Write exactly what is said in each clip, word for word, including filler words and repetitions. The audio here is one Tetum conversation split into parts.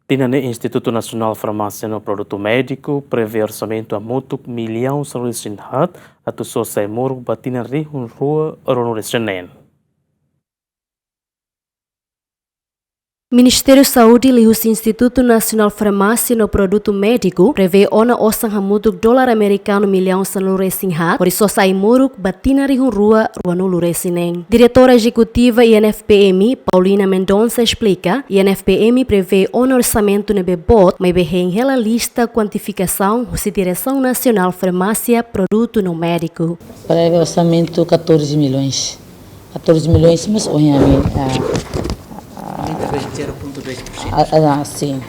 Tinan ne'e Institutu Nasionál Farmásia no Produtu Médiku prevee orsamentu hamutuk millaun sanulu-resin-haat atu sosa ai-moruk ba tinan rihun rua ruanulu-resin-neen. Ministériu Saúde liuhusi Institutu Nasionál Farmásia no Produtu Médiku prevee ona osan hamutuk dolar amerikanu millaun sanulu-resin-haat hodi sosa ai-moruk ba tinan rihun rua ruanulu-resin-neen. Diretora Ezekutiva I N F P M, Paulina Mendonça, esplika, I N F P M prevee ona orsamentu ne'ebé boot, maibé hein hela lista kuantifikasaun husi Diresaun Nasionál Farmásia, Produtu no Médiku. Prevee orsamentu catorze milhões. Catorze milhões, mas ohin ami, ah, ah, Aumenta zero ponto dois por cento. Ah, ah, sim.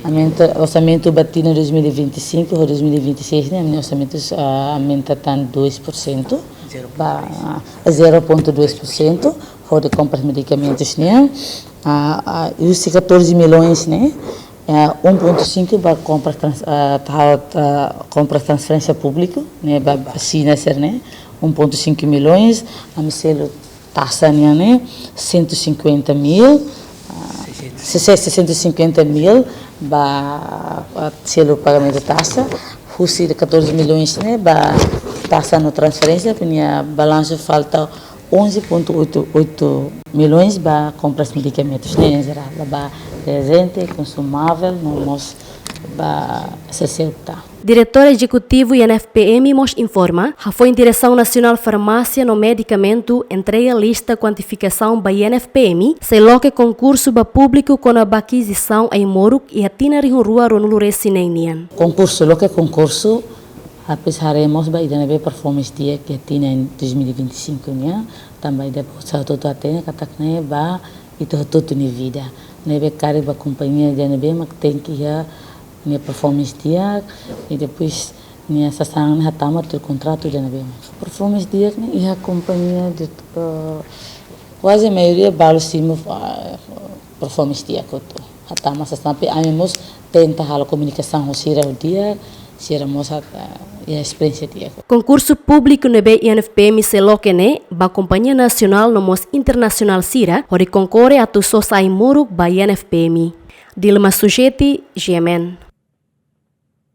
Aumenta orsamentu ba tinan dois mil e vinte e cinco ho dois mil e vinte e seis, ne'e, ami-nia orsamentu, ah, aumenta tan dois por cento. Zero ponto dois. Ba, ah, zero ponto dois por cento, hodi kompras medikamentus ne'e. Ah, ah, e os catorze milhões, ne'e? Eh, um ponto cinco ba kompras trans-, ah, ta, ta, kompras transferénsia públiku, ne'e, ba, ba vacina sira-ne'e, um ponto cinco milhões, ami selu taxa nian ne'e, cento e cinquenta mil, ah, seiscentos. Seiscentos e cinquenta mil, ba, ah, selu pagamentu taxa, husi catorze milhões ne'e, ba, taxa no transferénsia, nia balansu falta onze ponto oito oito milhões ba kompras medikamentus ne'e, em geral, ba reajiente, konsumável, no mós ba sesenta. Diretór Ezekutivu I N F P M mós informa, hafoin Diresaun Nasionál Farmásia no Medikamentu entrega lista kuantifikasaun ba I N F P M, sei loke konkursu ba públiku kona-ba akizisaun ai-moruk iha tinan rihun rua ruanulu-resin-neen nian. Konkursu, loke konkursu, apesar de mós ba ida ne'ebé performance di'ak iha tinan dois mil e vinte e cinco nian, tanba ida-ne'e sá hotu-hotu hatene katak ne'e ba ita hotu-hotu nia vida. Ne'ebé karik ba kompañia ida ne'ebé mak tenke iha nia performance di'ak, i depois nia sasán ne'e hatama tuir kontratu ida ne'ebé mak. Performance di'ak ne'e iha kompañia de, eh, kuaze maioria balu simu, ah, performance di'ak hotu. Hatama sasán, tanba ami mós tenta halo komunikasaun ho sira ho di'ak, sira mós hat-, ah, iha esperiénsia di'ak. Konkursu públiku ne'ebé I N F P M sei loke ne'e ba kompañia nasionál no mós internasionál sira, hodi konkorre atu sosa ai-moruk ba I N F P M. Dilma Sujeti, G M N.